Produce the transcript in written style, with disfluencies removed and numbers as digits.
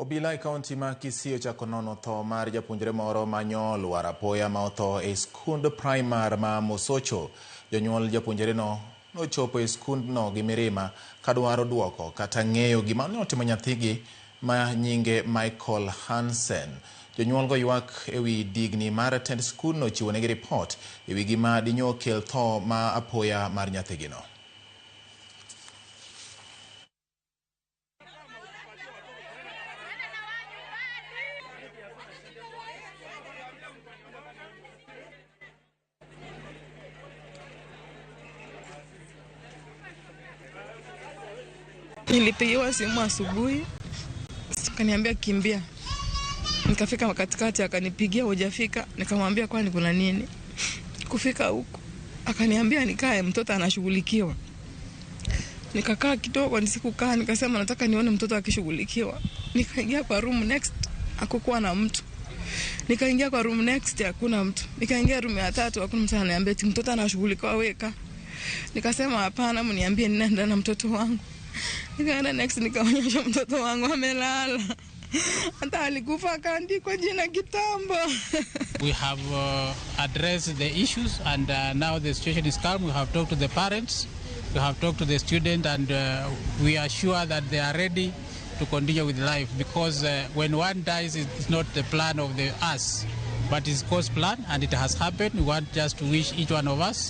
Obila e kaunti ma Kisii ochako nono tho mar japuonjre moro ma nyolwar apoya ma otho e skund primar ma Mosocho. Jonyuol japuonjreno nochopo e skundno gi mirima kadwaro duoko kata ng'eyo gima ne otimo nyathigi ma nyinge Michael Hansen. Jonyuolgo ywak ewi digni mar tend skundno chiwonegi ripot ewi gima dinyo kel tho ma apoya mar nyathigino. Nilipigiwa simu asubuhi, akaniambia kimbia. Nikafika katikati, akanipigia hujafika. Nikamwambia kwani kuna nini? Kufika huku akaniambia nikae, mtoto anashughulikiwa. Nikakaa kidogo, nisikukaa, nikasema nataka nione mtoto akishughulikiwa. Nikaingia kwa room next, hakukuwa na mtu. Nikaingia kwa room next, hakuna mtu. Nikaingia room ya tatu, hakuna mtu. Ananiambia eti mtoto anashughulikiwa, weka. Nikasema hapana, mniambie ninaenda na mtoto wangu. Nikaenda next, nikaonyesha mtoto wangu amelala. Hata alikufa akaandikwa jina kitambo. We have addressed the issues and now the situation is calm. We have talked to the parents, we have talked to the student, and we are sure that they are ready to continue with life because when one dies, it's not the plan of the us, but it's God's plan, and it has happened. We want just to wish each one of us